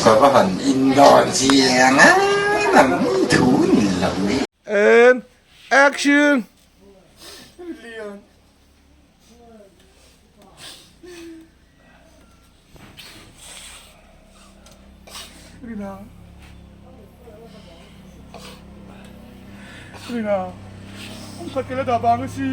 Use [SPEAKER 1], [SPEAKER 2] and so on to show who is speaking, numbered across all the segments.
[SPEAKER 1] Ka va han indawn chiang a, nang thu ni lo e.
[SPEAKER 2] And action!
[SPEAKER 3] Lian. Rina. Rina. Kum khat ka la dah bang a si.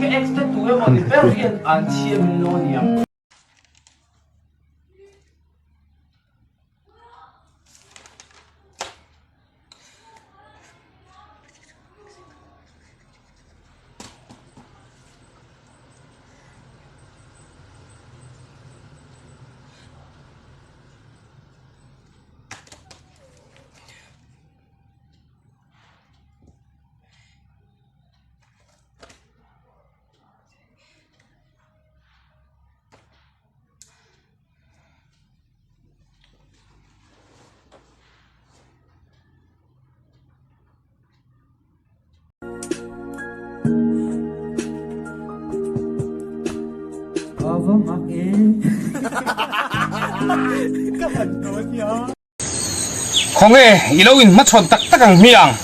[SPEAKER 4] Ka ex te tu emaw ni ber hian an chhiam in lo aniang.
[SPEAKER 5] Khawnge i lo inhmachhawn tak tak ang hmiang?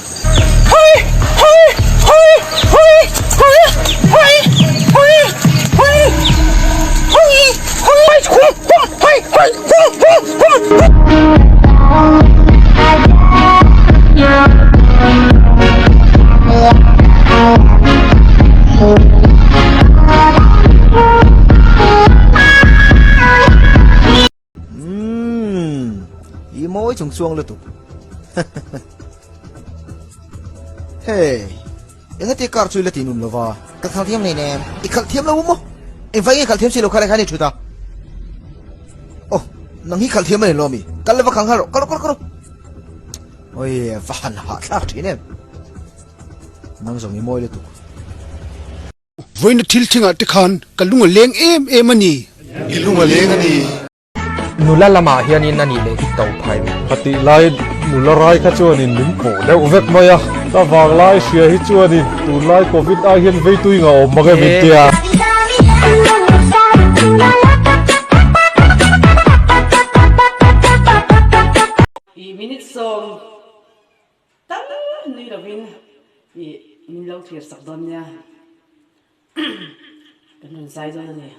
[SPEAKER 6] Umm, i mawi chung chuang lutuk. Hey, engati car chu i la ti nun lova? Ka khalh thiam nei nem. I khalh thiam lo maw? Engvai nge khalh thiam si lo kha le khan i thut a? Oh, nang hi khalh thiam a ni lo mi? Kal lova khang nghal rawh, kal rawh, kal rawh, kal rawh. Oi, va han hahthlak thin em. Nang zawng i mawi lutuk.
[SPEAKER 7] Vawiina thil thingah te khan ka lung a leng em em a ni.
[SPEAKER 2] I lung a leng a ni.
[SPEAKER 8] Nula lamah hianin a nih leh hi to phai mai.
[SPEAKER 9] Khatih lai nula rai kha chuanin min pawh deuh vek mai a, ka vanglai hria hi chuanin tunlai covid ai hian veitui nga awm mang em intia.
[SPEAKER 10] I minute sawm Tal nui lovin i min lo thlir sak dawn nia, kan rawn zai dawn a ni.